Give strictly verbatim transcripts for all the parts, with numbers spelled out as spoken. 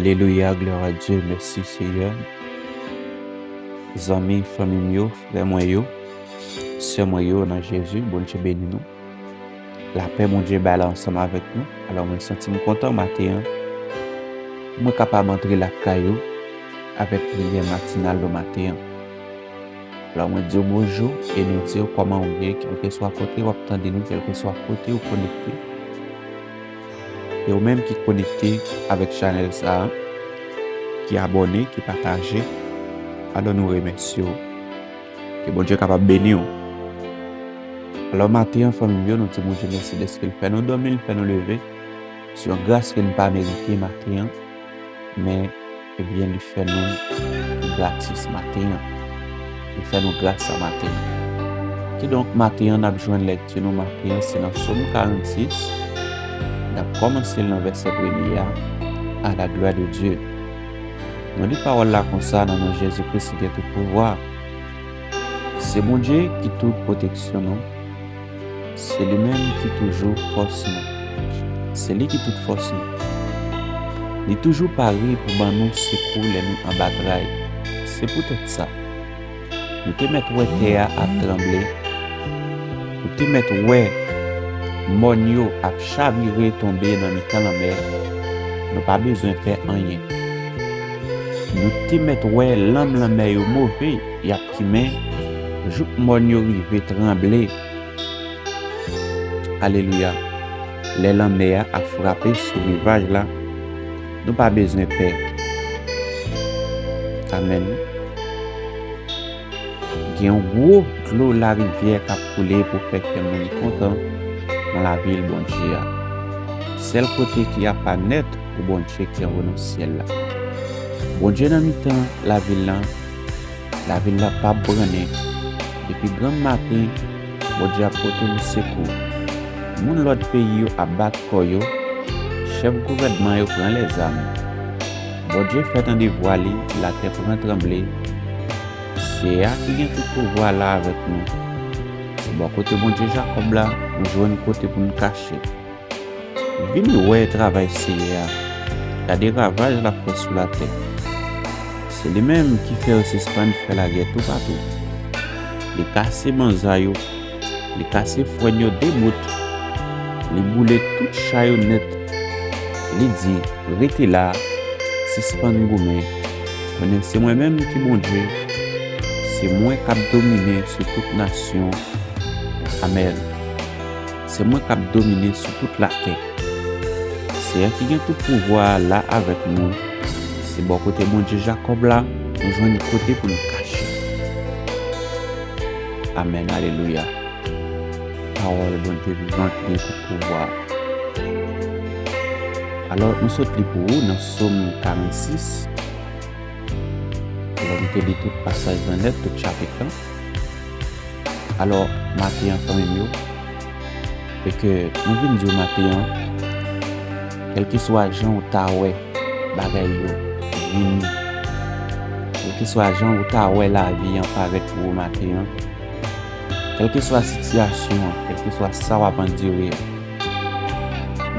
Alelouya, glwa a Dye, mèsi Seyè. Zanmi, fanmi m yo, frè mwen yo, sè mwen yo nan Jezi, Bondye beni nou. Lapè Bondye bay la ansanm avèk nou. Alò, mwen santi m kontan maten an. Mwen kapab antre lakay ou avèk priyè matinal nan maten an. Alò, mwen di w bonjou e nou di w kòman ou ye, kèlkeswa kote w ap tande nou, kèlkeswa kote ou konekte. E ou menm ki konekte avèk chanèl sa a, ki abòne, ki pataje, alò nou remèsye w. Ke Bondye kapab beni w. Alò, maten an, fanmi m yo, nou di Bondye mèsi dèske l fè nou dòmi, l fè nou leve. Se yon gras ke n pa merite maten an, men, ebyen, li fè nou gratis maten an. Li fè nou gras sa maten an. Kidonk, maten an, n ap jwenn lèkti nou maten an, se nan Sòm karannsis. N ap kòmanse l nan vèsè premye a, à la gloire de Dieu. Nou li pawòl la konsa nan non Jezi Kris ki gen tout pouvwa. Se Bondye ki tout pwoteksyon nou. Se li menm ki toujou fòs nou. Se li ki tout fòs nou. Li toujou pare pou ban nou sekou lè nou anba tray. Se poutèt sa, nou te mèt wè tè a ap tranble. Nou te mèt wè mòn yo ap chavire tonbe nan mitan lanmè. Nou pa bezwen pè anyen. Nou te mèt wè lanm lanmè yo move, y ap kimen, jouk mòn yo rive tranble. Alelouya. Lè lanmè a ap frape sou rivaj la, nou pa bezwen pè. Amèn. Gen yon gwo dlo larivyè k ap koule pou fè kè moun kontan nan lavil Bondye a. Sèl kote ki apa nèt pou Bondye ki anwo nan syèl la. Bondye nan mitan lavil lan, lavil la p ap brannen. Depi granm maten, Bondye ap pote nou sekou. Moun lòt peyi yo ap bat kò yo, chèf gouvènman yo pran lèzam. Bondye fè tande vwa li, latè pran tranble. Seyè a ki gen tout pouvwa la avèk nou. Se bò kote Bondye Jakòb la, nou jwenn kote pou n kache. Vin wè travay Seyè a. Gade ravaj l ap fè sou latè. Se li menm ki fè yo sispann fè lagè toupatou. Li kase banza yo, li kase fwèn yo de bout. Li boule tout cha yo nèt. Li di, "Rete la, sispann goumen. Konnen se mwen menm ki Bondye. Se mwen k ap domine sou tout nasyon." Amèn. Se mwen k ap domine sou tout latè. Seyè ki gen tout pouvwa a la avèk nou. Se bò kote Bondye Jakòb la, nou jwenn kote pou n kache. Amèn, alelouya. Pawòl Bondye vivan ki gen tout pouvwa. Alò, nou sot li pou ou nan Sòm karannsis. Alò, nou te li tout pasaj lan nèt, tout chapit lan. Alò, maten an, fanmi m yo, e ke nou vin di w maten an, kèlkeswa jan w ta wè bagay yo vini, kèlkeswa jan w ta wè lavi an parèt pou ou maten an, kèlkeswa sitiyasyon an, kèlkeswa sa w ap andire an,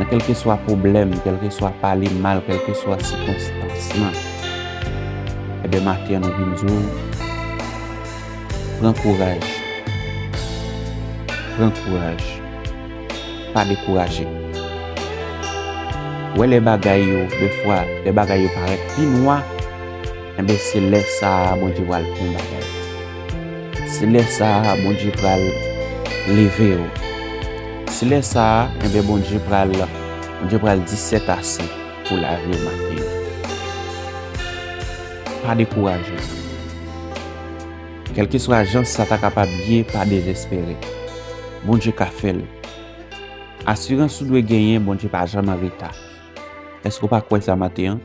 nan kèlkeswa pwoblèm, kèlkeswa pale mal, kèlkeswa sikonstans lan, ebyen, maten an, nou vin di w, pran kouraj. Pran kouraj. Pa dekouraje. Wè lè bagay yo, defwa, lè bagay yo parèt pi nwa, enben, se lè sa a Bondye pral fè yon bagay. Se lè sa a Bondye pral leve w. Se lè sa a, enben, Bondye pral, Bondye pral di sètase pou lavi w maten an. Pa dekouraje. Kèlkeswa jan sa ta kapab ye, pa dezespere. Bondye ka fè l. Asirans ou dwe genyen, Bondye pa janm an reta. Èske w pa kwè sa maten an?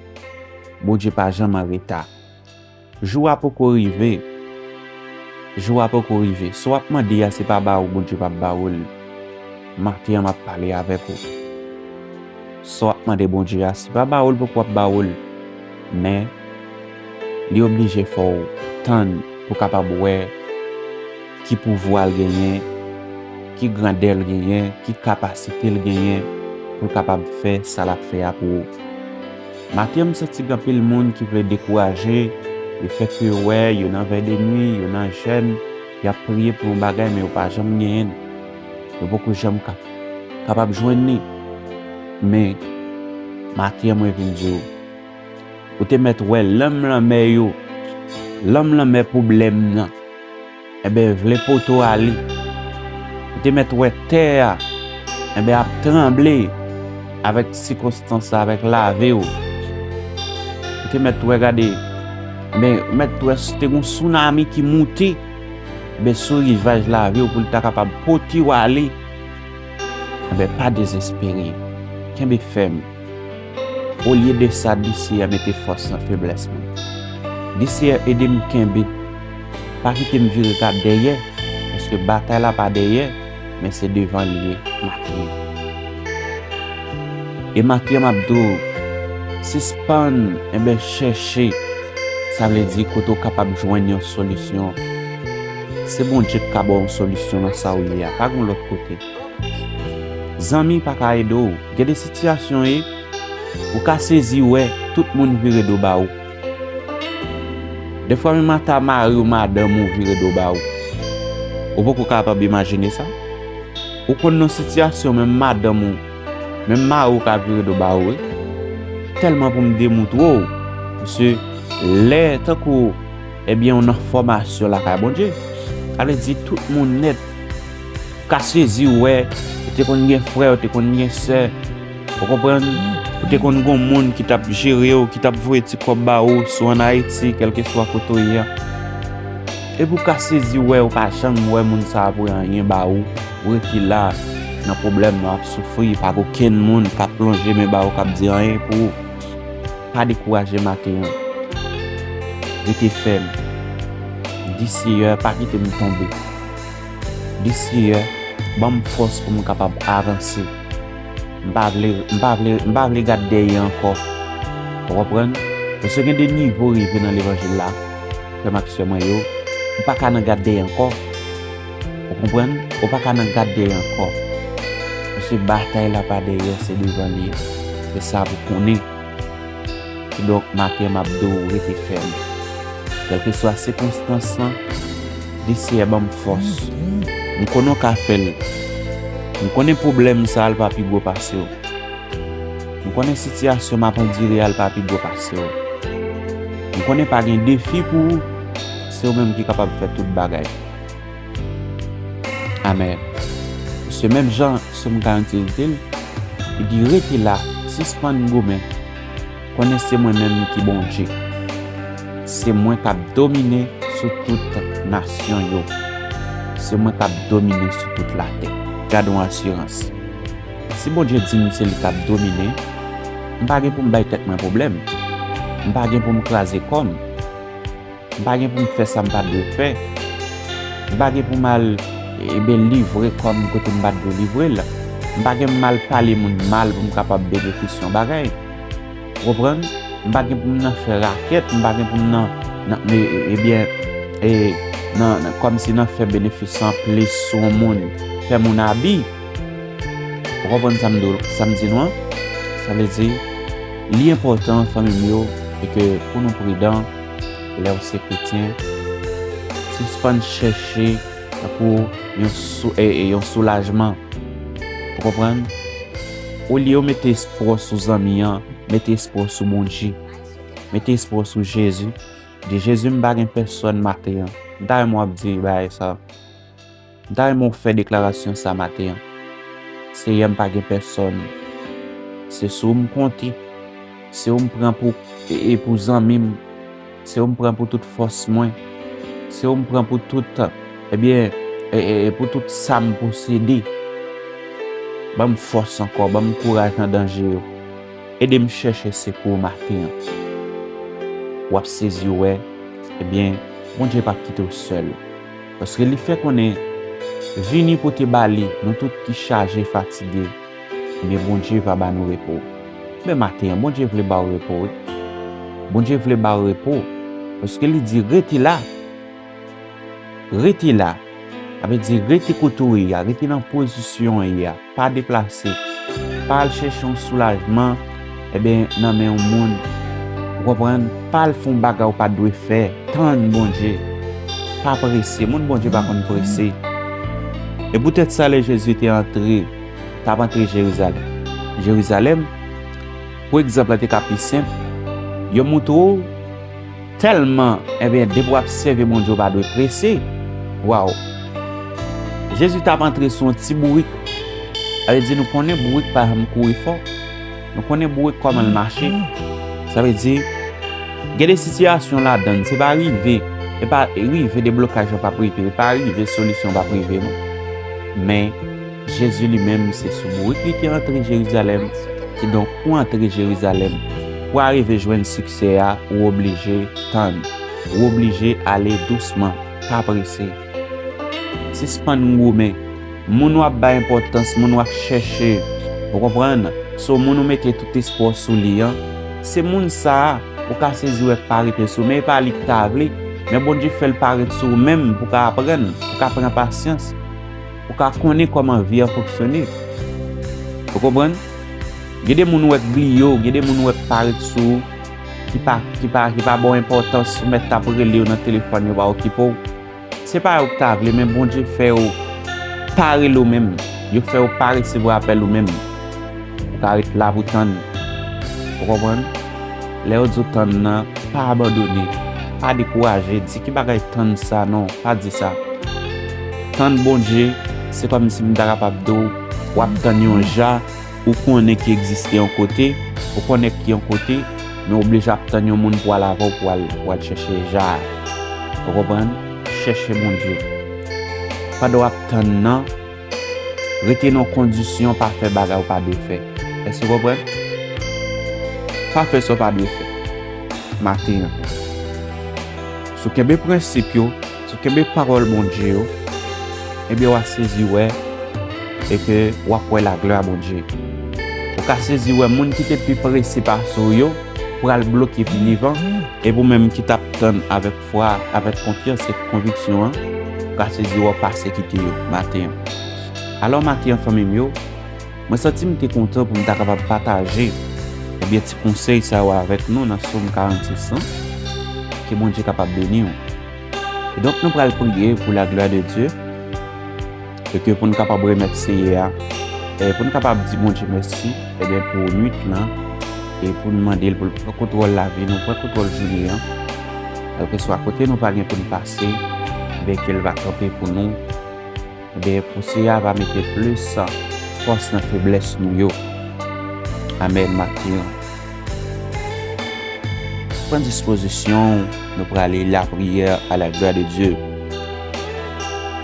Bondye pa janm an reta. Jou a poko rive. Jou a poko rive. Sa w ap mande a, se pa ba ou Bondye p ap ba ou l. Maten an, m ap pale avèk ou. Sa w ap mande Bondye a, se pa ba ou l poko ap ba ou l. Men, li oblije fè w tann pou w kapab wè ki pouvwa l genyen, ki grandè l genyen, ki kapasite l genyen pou l kapab fè sa l ap fè a pou ou. Maten an, m santi gen anpil moun ki vle dekouraje, yo fè ke wè, yo nan vèy de nwi, yo nan jèn, y ap priye pou yon bagay, men yo pa janm genyen l. Yo poko janm ka, kapab jwenn li. Men, maten an, mwen vin di w, ou te mèt wè lanm lanmè yo, lanm lanmè pwoblèm nan. Enben, vle pote w ale. Ou te mèt wè tè a, enben, ap tranble avèk sikonstans la, avèk lavi w. Ou te mèt wè, gade, enben, ou mèt wè s-, te gon sounami ki moute, enben, sou rivaj lavi w pou l ta kapab pote w ale. Enben, pa dezespere. Kenbe fèm. Olye de sa, di Seyè mete fòs nan feblès mwen. Di Seyè ede m kenbe. Pa kite m vire gad dèyè, paske batay la pa dèyè, men se devan li ye maten an. E maten an, m ap di w, sispann, enben, chèche, sa vle di kote w kapab jwenn yon solisyon. Se Bondye k ka ba w yon solisyon nan sa w ye a, pa gen lòt kote. Zanmi pa ka ede w. Gen de sitiyasyon e ou ka sezi wè tout moun vire do ba ou. Defwa menm ata mari w, madanm ou vire do ba ou. Ou poko kapab imajine sa? Ou konn nan sitiyasyon menm madanm ou, menm mari w ka vire do ba ou, wi. Tèlman pou m demoutre w, paske lè tankou, ebyen, ou nan fòmasyon lakay Bondye, sa vle di tout moun nèt ka sezi wè, ou te konn gen frè, ou te konn gen sè, ou konprann, ou te konn gon moun ki t ap jere w, ki t ap voye ti kòb ba ou, sou ann Ayiti, kèlkeswa kote w ye a. Epi w ka sezi wè, ou pa janm wè moun sa a voye anyen ba ou, ou rete la, nan pwoblèm nan, w ap soufri, pa gen okenn moun k ap lonje men ba ou, k ap di anyen pou ou. Pa dekouraje maten an. Rete fèm. Di Seyè, pa kite m tonbe. Di Seyè, ban m fòs pou m kapab avanse. M pa vle, m pa vle, m pa vle gad dèyè ankò. Ou konprann? Paske gen de nivo rive nan levanjil la, frè m ak sè mwen yo, ou pa ka nan gad dèyè ankò. Ou konprann? Ou pa ka nan gad dèyè ankò. Paske batay la pa dèyè, se devan li ye. Se sa pou konnen. Kidonk, maten an, m ap di w rete fèm. Kèlkeswa sikonstans lan, di Seyè ban m fòs. M konnen w ka fè l. M konnen pwoblèm sa a, l pa pi gwo pase w. M konnen sitiyasyon m ap andire a, l pa pi gwo pase w. M konnen pa gen defi pou ou, se ou menm ki kapab fè tout bagay. Amèn. Se menm jan Sòm karant-sis di l, li di, rete la, sispann goumen. Konnen se mwen menm ki Bondye. Se mwen k ap domine sou tout nasyon yo. Se mwen k ap domine sou tout latè. Gade yon asirans. Si Bondye di m se li k ap domine, m pa gen pou m bay tèt mwen pwoblèm. M pa gen pou m kraze kò m. M pa gen pou m fè sa m pa dwe fè. M pa gen pou m al, eben, livre kò m kote m pa dwe livre l. M pa gen pou m al pale moun mal pou m kapab benefisye yon bagay. Ou konprann? M pa gen pou m nan fè rakèt, m pa gen pou m nan, nan, e, e, ebyen, e, nan, nan, kòmsi nan fè benefis anplis sou yon moun, fè moun abi. Ou konprann sa m di, sa m di nou an? Sa vle di, li enpòtan, fanmi m yo, e ke pou nou pridan, lè w se kretyen, sispann chèche tankou yon sou-, e, e, yon soulajman. Ou konprann? Olye w mete espwa w sou zanmi an, mete espwa w sou Bondye. Mete espwa w sou Jezi. Di, Jezi, m pa gen pèsòn maten an. M ta renmen w ap di bagay sa. M ta renmen w fè deklarasyon sa maten an. Seyè, m pa gen pèsòn. Se sou ou m konte. Se ou m pran pou, e, e pou zanmi m. Se ou m pran pou tout fòs mwen. Se ou m pran pou tout, ebyen, e, e, e pou tout sa m posede. Ban m fòs ankò, ban m kouraj nan danje yo. Ede m chèche sekou maten an. W ap sezi wè, ebyen, Bondye p ap kite w sèl. Paske li fè konnen, vini pote ba li, nou tout ki chaje, fatige. Men Bondye va ba nou repo. Men maten an, Bondye vle ba w repo, wi. Bondye vle ba w repo. Paske li di, rete la. Rete la. Sa vle di, rete kote w ye a, rete nan pozisyon w ye a. Pa deplase. Pa al chèche yon soulajman, Ebyen, nan men yon moun. Ou konprann? Pa al fè yon bagay ou pa dwe fè. Tann Bondye. Pa prese. Moun Bondye pa konn prese. E poutèt sa, lè Jezi te antre, t ap antre Jerizalèm. Jerizalèm, pou egzanp la te ka pi senp, yo montre w tèlman, ebyen, depi w ap sèvi Bondye, w pa dwe prese. Waw! Jezi t ap antre sou yon ti bourik. Sa vle di, nou konnen bourik pa janm kouri fò. Nou konnen bourik kòman l mache. Sa vle di, gen de sitiyasyon ladan l, se pa rive, se pa rive deblokaj lan p ap rive, se pa rive solisyon p ap rive, non. Men, Jezi li menm, se sou bourik li te antre Jerizalèm. Kidonk, pou antre Jerizalèm, pou arive jwenn siksè a, ou oblije tann. Ou oblije ale dousman, pa prese. Sispann goumen. Moun w ap bay enpòtans, moun w ap chèche. Ou konprann? Se yon moun ou mete tout espwa w sou li an. Se moun sa a, ou ka sezi wè k parèt sou ou, men e pa li k ta vle. Men Bondye fè l parèt sou ou menm pou w ka aprann, pou w ka pran pasyans, pou w ka konnen kòman vi an fonksyone. Ou konprann? Gen de moun ou wè k bliye w, gen de moun ou wè k parèt sou ou, ki pa, ki pa, ki pa ba w enpòtans, ou mèt t ap rele yo nan telefòn, yo pa okipe w. Se pa yo k ta vle, men Bondye fè yo pa rele w menm. Yo fè yo pa resevwa apèl ou menm. Ou ka ret la pou tann. Ou konprann? Lè yo di w tann nan, pa abandone. Pa dekouraje. Di ki bagay tann sa non. Pa di sa. Tann Bondye, se kòmsi m ta kapab di w, w ap tann yon ja ou konnen ki egziste yon kote, ou konnen ki yon kote, men w oblije ap tann yon moun pou al avè w, pou al, pou al chèche ja a. Ou konprann? Chèche Bondye. Pandan w ap tann nan, rete nan kondisyon pa fè bagay ou pa dwe fè. Èske w konprann? Pa fè sa w pa dwe fè. Maten an. Si w kenbe prensip yo, si w kenbe pawòl Bondye yo, ebyen w a sezi wè, e ke w ap wè laglwa Bondye. Ou ka sezi wè moun ki te pi prese pase w yo pral bloke pi devan, epi w menm ki t ap tann avèk fwa, avèk konfyans e konviksyon an, ou ka sezi wè w pase kite yo maten an. Alò maten an, fanmi m yo, mwen santi m te kontan pou m ta kapab pataje, ebyen, ti konsèy sa yo avèk nou nan Sòm karannsis lan. Ke Bondye kapab beni w. E donk, nou pral priye pou laglwa de Dye, e ke pou n kapab remèt Seyè a, e pou n kapab di Bondye mèsi, ebyen, pou nwit lan, e pou n mande l pou l pran kontwòl lavi nou, pran kontwòl jounen an. Kèlkeswa kote nou pa gen pou n pase, ebyen, ke l va kanpe pou nou. Ebyen, pou Seyè a va mete plis fòs nan feblès nou yo. Amèn, maten an. Pran dispozisyon, nou prale lapriyè à la gloire de Dieu.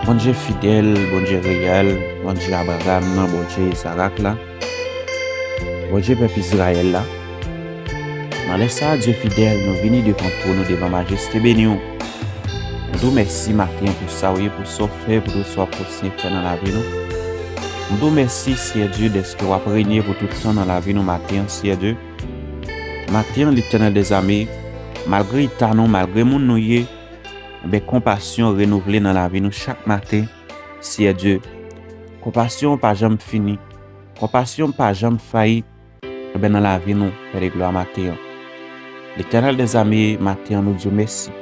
Bondye fidèl, Bondye reyèl, Bondye Abraram nan, Bondye Izarak la, Bondye pèp Izrayèl la. Nan lè sa a, Dye fidèl, nou vini devan twòn ou, devan majeste beni w. Nou di w mèsi maten an pou sa w ye, pou sa w fè, pou tout sa w ap kontinye fè nan lavi nou. Nou di w mèsi, Seyè Dye, dèske w ap renye pou tout tan nan lavi nou maten an, Seyè Dye. Maten an, Letènèl dèzame, malgre eta nou, malgre moun nou ye, enben, konpasyon renouvle nan lavi nou chak maten, Seyè Dye. Konpasyon w pa janm fini. Konpasyon w pa janm fayi. Enben, nan lavi nou, Pè de glwa, maten an. Letènèl dèzame, maten an, nou di w mèsi.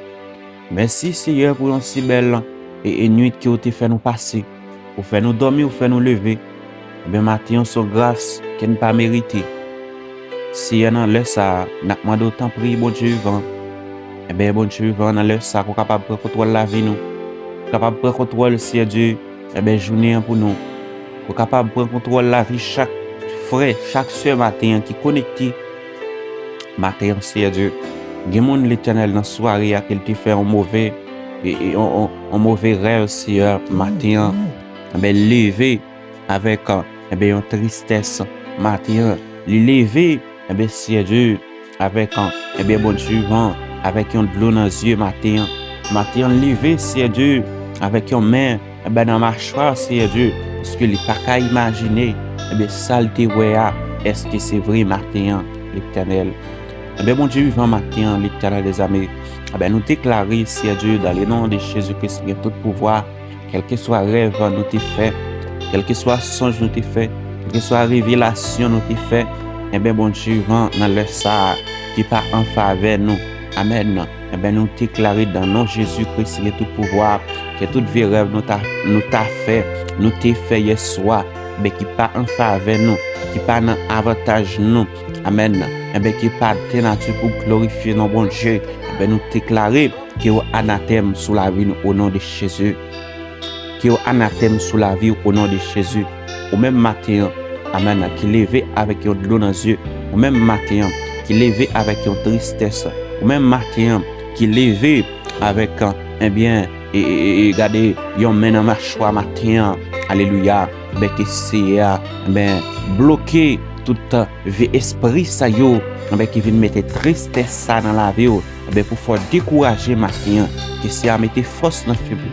Mèsi, Seyè, pou yon si bèl e, e nwit ke w te fè nou pase. Ou fè nou dòmi, ou fè nou leve. Enben, maten an, se yon gras ke n pa merite. Seyè, nan lè sa a, n ap mande w, tanpri, Bondye vivan. Enben, Bondye vivan, nan lè sa a, ke w kapab pran kontwòl lavi nou. Ou kapab pran kontwòl, Seyè Dye, enben, jounen an pou nou. Ou kapab pran kontwòl lavi chak frè, chak sè maten an ki konekte maten an, Seyè Dye. Gen moun, Letènèl, nan sware a, ke l te fè yon move, e, e, yon, yon, yon move rèv, Seyè, maten an. Enben, leve avèk, enben, yon tristès maten an. Li leve, enben, Seyè Dye, avèk, enben, Bondye vivan, avèk yon dlo nan zye maten an. Maten an, leve, Seyè Dye, avèk yon men, enben, nan machwa, Seyè Dye, paske li pa ka imajine, enben, sa l te wè a, èske se vre maten an, Letènèl. Enben, Bondye vivan, maten an, Letènèl dèzame, enben, nou deklare, Seyè Dye, dans le nom de Jésus-Christ, ki gen tout pouvwa, kèlkeswa rèv nou te fè, kèlkeswa sonj nou te fè, kèlkeswa revelasyon nou te fè, Enben, Bondye vivan, nan lè sa a, ki pa an favè nou. Amèn. Enben, nou deklare nan non Jezi Kris ki gen tout pouvwa, ke tout vye rèv nou ta, nou ta fè, nou te fè yè swa, enben, ki pa an favè nou, ki pa nan avantaj nou. Amèn. Enben, ki pa de nati pou glorifye non Bondye. Enben, nou deklare ke yo anatèm sou lavi nou, o non de Jezi. Ke yo anatèm sou lavi w, o non de Jezi. Ou menm maten an, amèn, ki leve avèk yon dlo nan zye. Ou menm maten an, ki leve avèk yon tristès. Ou menm maten an, ki leve avèk, ebyen, e, e, e, e, gade, yon men nan machwa maten an. Alelouya. Enben, ke Seyè a, enben, bloke tout vye espri sa yo, enben, ki vin mete tristès sa nan lavi w, enben, pou fè w dekouraje maten an. Ke Seyè a mete fòs nan feb-,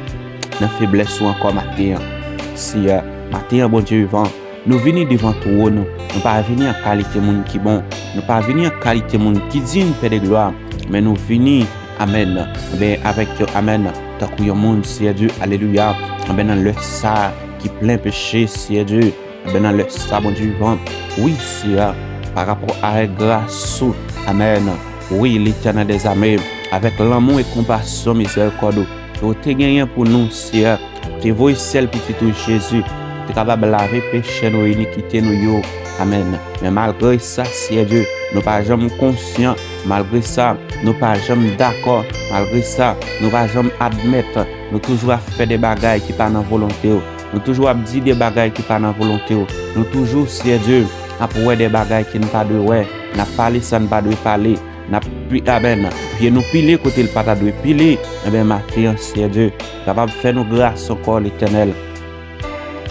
nan feblès ou ankò maten an. Seyè, maten an, Bondye vivan, nou vini devan twòn ou. Nou pa vini an kalite moun ki bon. Nou pa vini an kalite moun ki diy, Pè de glwa. Men nou vini, amèn, enben, avèk yon amèn, tankou yon moun, Seyè Dye, alelouya. Enben, nan lè sa a ki plen peche, Seyè Dye, enben, nan lè sa, Bondye vivan, wi, Seyè, pa rapò avèk gras ou, amèn, wi, Letènèl dèzame, avèk lanmou e konpasyon, mizèrikòd ou, ke w te genyen pou nou, Seyè, te voye sèl Pitit ou Jezi, te kapab lave peche nou, inikite nou yo. Amèn. Men malgre sa, Seyè Dye, nou pa janm konsyan. Malgre sa, nou pa janm dakò. Malgre sa, nou pa janm admèt. Nou toujou ap fè de bagay ki pa nan volonte w. Nou toujou ap di de bagay ki pa nan volonte w. Nou toujou, Seyè Dye, ap wè de bagay ke n pa dwe wè. N ap pale sa n pa dwe pale. N ap pi-, amèn, pye nou pile kote l pa ta dwe pile. Enben, maten an, Seyè Dye, kapab fè nou gras ankò, Letènèl.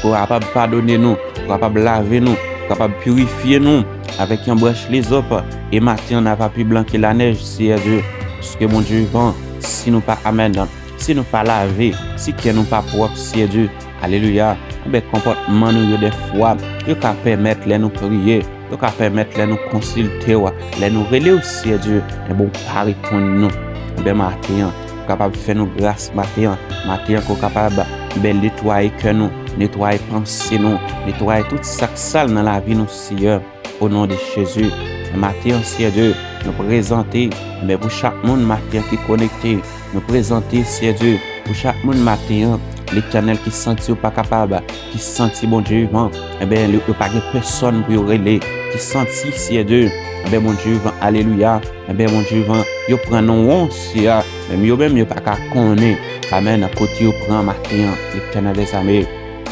Pou w kapab padone nou, pou w kapab lave nou, pou w kapab pirifye nou avèk yon branch lizòp. E maten an, n ap pi blan ke lanèj, Seyè Dye. Paske, Bondye vivan, si nou pa, amèn, si nou pa lave, si kè nou pa pwòp, Seyè Dye, alelouya, enben, konpòtman nou yo dèfwa, yo ka pèmèt lè nou priye, yo ka pèmèt lè nou konsilte w, lè nou rele w, Seyè Dye, enben, w pa reponn nou. Enben, maten an, w kapab fè nou gras maten an, maten an, ke w kapab, enben, netwaye kè nou, netwaye panse nou, netwaye tout sa k sal nan lavi nou, Seyè. O non de Jezi, maten an, Seyè Dye, nou prezante, men pou chak moun maten an ki konekte, nou prezante, Seyè Dye, pou chak moun maten an, Letènèl, ki santi yo pa kapab, ki santi, Bondye vivan, enben, yo, yo pa gen pèsòn pou yo rele, ki santi, Seyè Dye, enben, Bondye vivan, alelouya, enben, Bondye vivan, yo pran nan won, Seyè, menm yo menm yo pa ka konnen, amèn, kote yo pran maten an, Letènèl dèzame,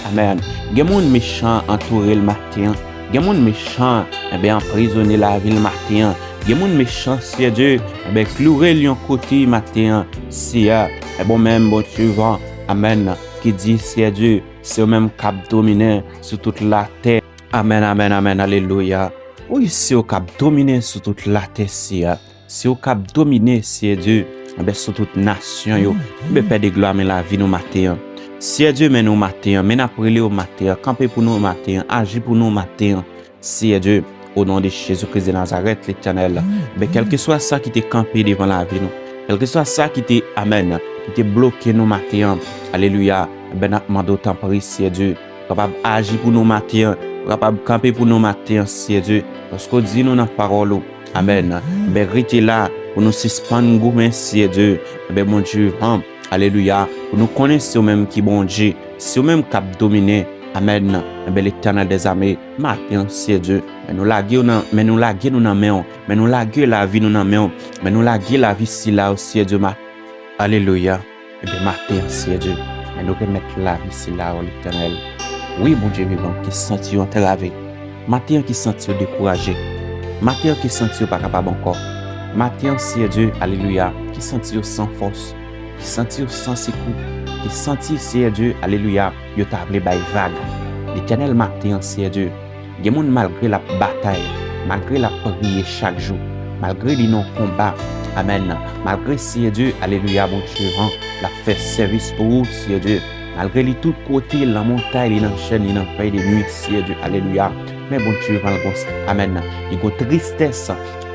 amèn. Gen moun mechan antoure l maten an, Gen moun mechan, enben, anprizone lavi l maten an. Gen moun mechan, Seyè Dye, enben, kloure l yon kote maten an. Seyè, enben, ou menm, Bondye vivan, amèn, ki di, Seyè Dye, se ou menm k ap domine sou tout latè. Amèn, amèn, amèn, alelouya. Wi, se ou k ap domine sou tout latè, Seyè. Se ou k ap domine, Seyè Dye, enben, sou tout nasyon yo. Enben, Pè de glwa, men lavi nou maten an. Seyè Dye, men nou maten an, men n ap rele w maten an, kanpe pou nou maten an, aji pou nou maten an. Seyè Dye, o non de Jezi Kris de Nazarèt, Letènèl, enben, kèlkeswa sa ki te kanpe devan lavi nou, kèlkeswa sa ki te, amèn, ki te bloke nou maten an, alelouya, enben, n ap mande w tanpri, Seyè Dye, kapab aji pou nou maten an, kapab kanpe pou nou maten an, Seyè Dye, paske w di nou nan pawòl ou, amèn, enben, rete la pou nou sispann goumen, Seyè Dye, enben, Bondye vivan, alelouya, pou nou konnen se ou menm ki Bondye, se ou menm k ap domine, amèn, enben, Letènèl dèzame, maten an, Seyè Dye, men nou lage w nan, men nou lage nou nan men w, men nou lage lavi nou nan men w, men nou lage lavi sila yo, Seyè Dye, ma-, alelouya. Ebyen, maten an, Seyè Dye, men nou remèt lavi sila yo, Letènèl. Wi, Bondye vivan, ki santi yo antrave. Maten an, ki santi yo dekouraje. Maten an, ki santi yo pa kapab ankò. Maten an, Seyè Dye, alelouya, ki santi yo san fòs, ki santi yo san sekou, ki santi, Seyè Dye, alelouya, yo ta vle bay vag. Letènèl, maten an, Seyè Dye, gen moun, malgre l ap batay, malgre l ap priye chak jou, malgre li nan konba, amèn, malgre, Seyè Dye, alelouya, Bondye vivan, l ap fè sèvis pou ou, Seyè Dye, malgre li tout kote, l nan montay, li nan chèn, li nan fèy de nwi, Seyè Dye, alelouya, men Bondye vivan, l gon, amèn, li gon tristès,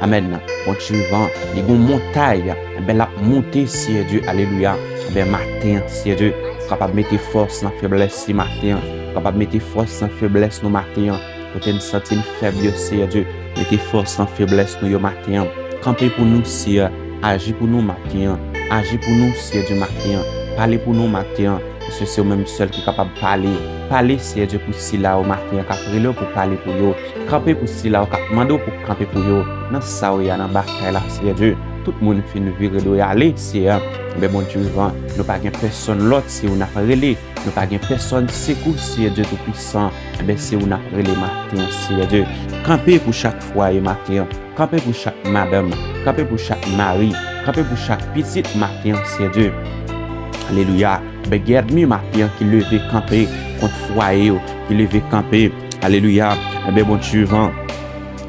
amèn, Bondye vivan, li gon montay, enben, l ap monte, Seyè Dye, alelouya, enben, maten an, Seyè Dye, ou kapab mete fòs nan feblès li maten an, ou kapab mete fòs nan feblès nou maten an, kote n santi n fèb yo, Seyè Dye, Mete fòs nan feblès nou yo maten an. Kanpe pou nou, Seyè. Aji pou nou maten an. Aji pou nou, Seyè Dye, maten an. Pale pou nou maten an. Paske se ou menm sèl ki kapab pale. Pale, Seyè Dye, pou sila yo maten an k ap rele w pou pale pou yo. Kanpe pou sila yo k ap mande w pou kanpe pou yo. Nan sa yo ye a nan batay la, Seyè Dye. Tout moun fin vire do y ale, Seyè. Enben, Bondye vivan, nou pa gen pèsonn lòt, se ou n ap rele. Nou pa gen pèsonn sekou, Seyè Dye Toupisan. Enben, se ou n ap rele maten an, Seyè Dye. Kanpe pou chak fwaye maten an. Kanpe pou chak madanm. Kanpe pou chak mari. Kanpe pou chak pitit maten an, Seyè Dye. Alelouya. Enben, gen ènmi maten an ki leve kanpe kont fwaye yo, ki leve kanpe. Alelouya. Enben, Bondye vivan.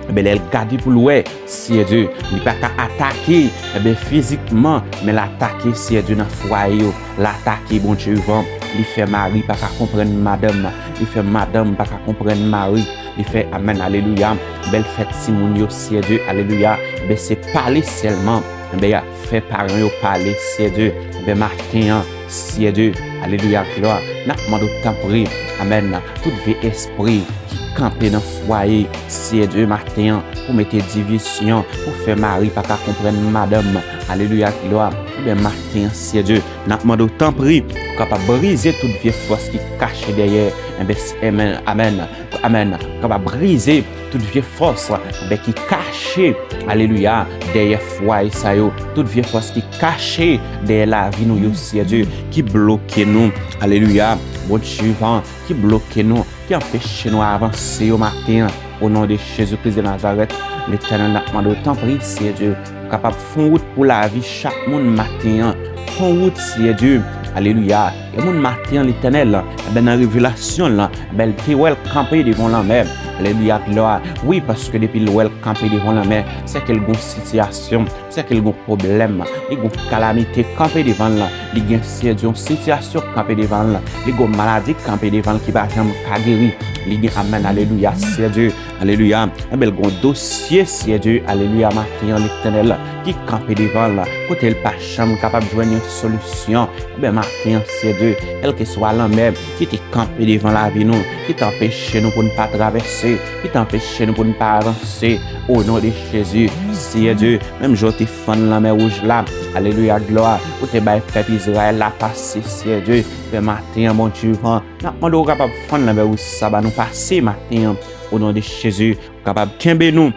Enben, lè l gade pou l wè, Seyè Dye, li pa ka atake, enben, fizikman, men l atake, Seyè Dye, nan fwaye yo. L atake, Bondye vivan. Li fè mari pa ka konprann madanm. Li fè madanm pa ka konprann mari. Li fè, amèn, alelouya. Enben, l fè timoun yo, Seyè Dye, alelouya. Enben, se pale sèlman. Enben, y ap fè paran yo pale, Seyè Dye. Enben, maten an, Seyè Dye, alelouya, glwa. N ap mande w, tanpri, amèn, tout vye espri ki kanpe nan fwaye, Seyè Dye, maten an, pou mete divizyon, pou fè mari pa ka konprann madanm. Alelouya, glwa. Enben, maten an, Seyè Dye, n ap mande w, tanpri, pou kapab brize tout vye fòs ki kache dèyè. Enben, s-, amèn, amèn, amèn. Pou kapab brize tout vye fòs, enben, ki kache, alelouya, dèyè fwaye sa yo. Tout vye fòs ki kache dèyè lavi nou yo, Seyè Dye, ki bloke nou. Alelouya. Bondye vivan, ki bloke nou, ki anpeche nou avanse yo maten an. O non de Jezi Kris de Nazarèt, Letènèl, n ap mande w, tanpri, Seyè Dye, pou kapab fè yon wout pou lavi chak moun maten an. Fè yon wout, Seyè Dye. Alelouya. Gen moun maten an, Letènèl, enben, nan revelasyon l, enben, l te wè l kanpe devan lanmè. Alelouya, glwa. Wi, paske depi l wè l kanpe devan lanmè, se ke l gon sitiyasyon, se ke l gon pwoblèm, li gon kalamite kanpe devan l, li gen, Seyè Dye, yon sitiyasyon kanpe devan l, li gon maladi kanpe devan l ki pa janm ka geri, li gen, amèn, alelouya, Seyè Dye, alelouya, enben, l gon dosye, Seyè Dye, alelouya, maten an, Letènèl, ki kanpe devan l, kote l pa janm kapab jwenn yon solisyon, enben, maten an, Seyè Dye, kèlkeswa lanmè ki te kanpe devan lavi nou, ki te anpeche nou pou n pa travèse, ki te anpeche nou pou n pa avanse, o non de Jezi, Seyè Dye, menm jan w te fann lanmè wouj la, alelouya, glwa, ou te bay pèp Izrayèl la pase, Seyè Dye, enben maten an, Bondye vivan, n ap mande w kapab fann lanmè wouj sa ba nou pase maten an, o non de Jezi, ou kapab kenbe nou,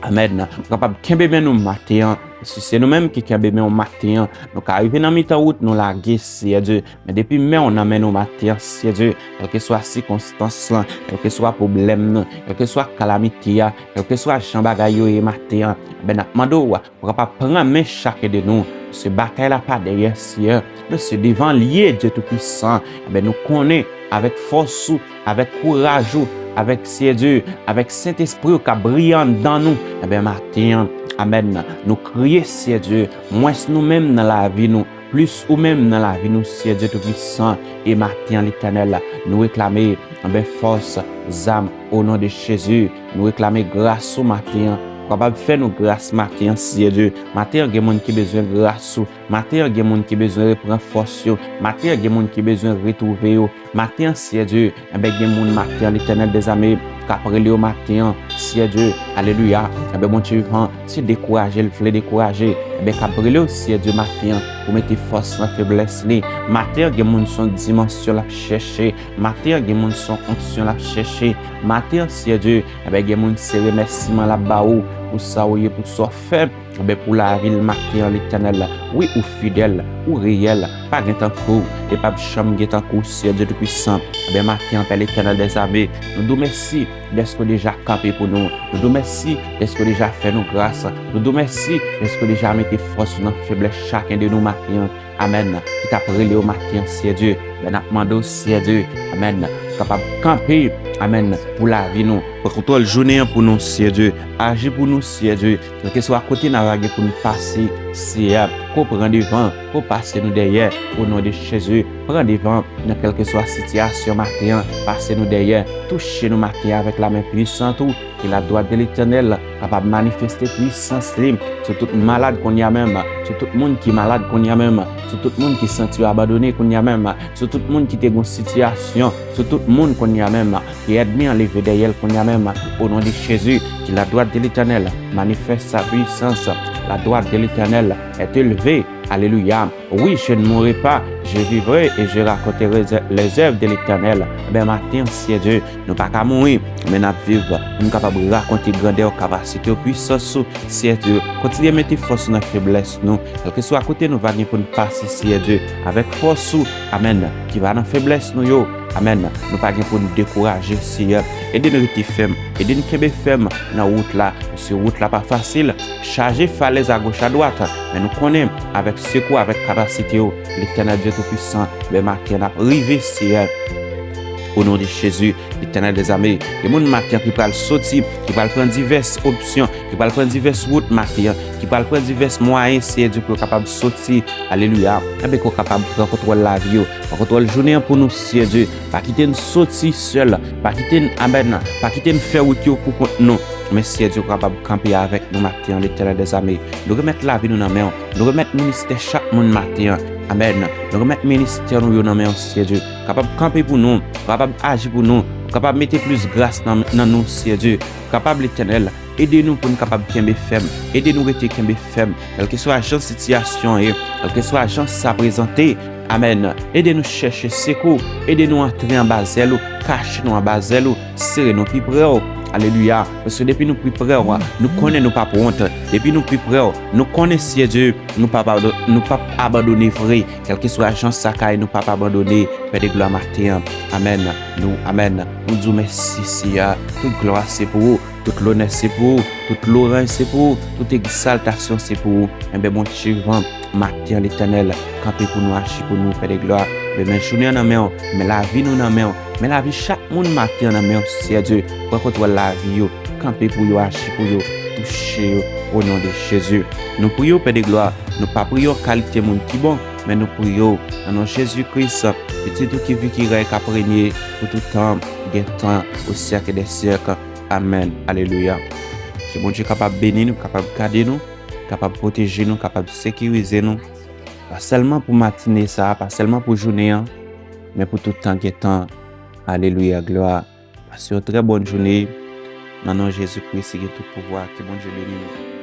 amèn, ou kapab kenbe men nou maten an, si se nou menm ki kenbe men w maten an, nou ka rive nan mitan wout, nou lage, Seyè Dye, men depi men w nan men nou maten an, Seyè Dye, kèlkeswa sikonstans lan, kèlkeswa pwoblèm nan, kèlkeswa kalamite a, kèlkeswa jan bagay yo ye maten an, enben, n ap mande w pou kapab pran men chak de nou. Se batay la pa dèyè, Seyè, men se devan l ye, Dye Toupisan. Enben, nou konnen, avèk fòs ou, avèk kouraj ou, avèk, Seyè Dye, avèk Sentespri w k ap briye anndan nou, enben, maten an, amèn, nou kriye, Seyè Dye, mwens nou menm nan lavi nou, plis ou menm nan lavi nou, Seyè Dye Toupisan, e maten an, Letènèl, nou reklame, enben, fòs, zam, o non de Jezi, nou reklame gras ou maten an, ou kapab fè nou gras maten an, Seyè Dye, maten an, gen moun ki bezwen gras ou, maten an, gen moun ki bezwen repran fòs yo, maten an, gen moun ki bezwen retwouve yo, maten an, Seyè Dye, enben, gen moun maten an, Letènèl dèzame, k ap rele yo maten an, Seyè Dye, alelouya, enben, Bondye vivan, se dekouraje l vle dekouraje, enben, k ap rele yo, Seyè Dye, maten an, pou mete fòs nan feblès li, maten an, gen moun se yon dimansyon l ap chèche, maten an, gen moun se yon onksyon l ap chèche, maten an, Seyè Dye, enben, gen moun se remèsiman l ap ba ou, pou sa ou ye, pou sa w fè, enben, pou lavi l maten an, Letènèl, wi, ou fidèl, ou reyèl, pa gen tankou w, e p ap janm gen tankou w, Seyè Dye Toupisan. Enben, maten an, Pè Letènèl dèzame, nou di w mèsi dèske w deja kanpe pou nou. Nou di w mèsi dèske w deja fè nou gras. Nou di w mèsi dèske w deja mete fòs ou nan feblès chaken de nou maten an. Amèn. Ki t ap rele w maten an, Seyè Dye. Enben, n ap mande w, Seyè Dye, amèn, kapab kanpe, amèn, pou lavi nou. Pran kontwòl jounen an pou nou, Seyè Dye. Aji pou nou, Seyè Dye. Kèlkeswa kote n a gen pou n pase, Seyè, ke w pran devan, ke w pase nou dèyè, o non de Jezi. Pran devan nan kèlkeswa sitiyasyon maten an, pase nou dèyè, touche nou maten an avèk lamen pwisan ou, ke ladwat de Letènèl kapab manifeste pwisans li sou tout malad kounye a menm, sou tout moun ki malad kounye a menm, sou tout moun ki santi yo abandone kounye a menm, sou tout moun ki te gon sitiyasyon, sou tout Moun kounye a menm, ke ènmi an leve dèyè l kounye a menm, o non de Jezi, ke la droite de l'Éternel manifeste sa puissance, la droite de l'Éternel est élevée, alelouya. Oui, je ne mourrai pas, je vivrai et je raconterai les œuvres de l'Éternel. Ben maten, Seyè Dye, nou pa ka mouri, men n ap viv pou n kapab rakonte grandè kapasite w, pwisans ou, Seyè Dye. Kontinye mete fòs ou nan feblès nou, kèlkeswa kote nou va gen pou n pase, Seyè Dye, avèk fòs ou, amèn, ki va nan feblès nou yo, amèn, nou pa gen pou n dekouraje, Seyè. Ede n rete fèm, ede n kenbe fèm nan wout la, paske wout la pa fasil, chaje falèz agoch adwat, men nou konnen avèk sekou, avèk kapasite w, Letènèl Dye Toupisan, lè maten n ap rive, Seyè. O non de Jezi, Letènèl dèzame, gen moun maten ki pral soti, ki pral pran divès opsyon, ki pral pran divès wout maten, ki pral pran divès mwayen, Seyè Dye, pou yo kapab soti. Alelouya. Enben, ke w kapab pran kontwòl lavi yo, pran kontwòl jounen an pou nou, Seyè Dye. Pa kite n soti sèl, pa kite n, amèn, pa kite n fè wout yo pou kont nou. Men Seyè Dye, w kapab kanpe avèk nou maten an, Letènèl dèzame. Nou remèt lavi nou nan men w. Nou remèt ministè chak moun maten an. Amèn. Nou remèt ministè nou yo nan men w, Seyè Dye. Kapab kanpe pou nou, kapab aji pou nou, kapab mete plis gras nan, nan nou, Seyè Dye. Kapab, Letènèl, ede nou pou n kapab kenbe fèm. Ede nou rete kenbe fèm. Kèlkeswa jan sitiyasyon an ye, kèlkeswa jan sa prezante, amèn. Ede nou chèche sekou, ede nou antre anba zèl ou, kache nou anba zèl ou, sere nou pi pre w. Alelouya. Paske depi nou pi pre w, nou konnen nou p ap wont. Depi nou pi pre w, nou konnen, Seyè Dye, nou p ap abandone, nou p ap abandone vre. Kèlkeswa jan sa ka ye, nou p ap abandone. Pè de glwa maten an. Amèn. Nou, amèn. Nou di w mèsi, Seyè. Tout glwa se pou ou. Tout lonè se pou ou, tout lorans se pou ou, tout egzaltasyon se pou ou. Enben, Bondye vivan, maten an, Letènèl, kanpe pou nou, aji pou nou, Pè de glwa. Men, men jounen an nan men w, men lavi nou nan men w, men lavi chak moun maten an nan men w, Seyè Dye. Pran kontwòl lavi yo, kanpe pou yo, aji pou yo, touche yo, o non de Jezi. Nou priye w, Pè de glwa, nou pa priye w an kalite moun ki bon, men nou priye w nan non Jezi Kris, Pitit ou ki vi, ki rèy, k ap renye pou tout tan, gen tan, o syèk dè syèk. Amèn. Alelouya. Ke Bondye kapab beni nou, kapab gade nou, kapab pwoteje nou, kapab sekirize nou. Pa sèlman pou matine sa a, pa sèlman pou jounen an, men pou tout tan gen tan. Alelouya, glwa. Pase yon trè bòn jounen. Nan non Jezi Kris ki gen tout pouvwa, ke Bondye beni nou.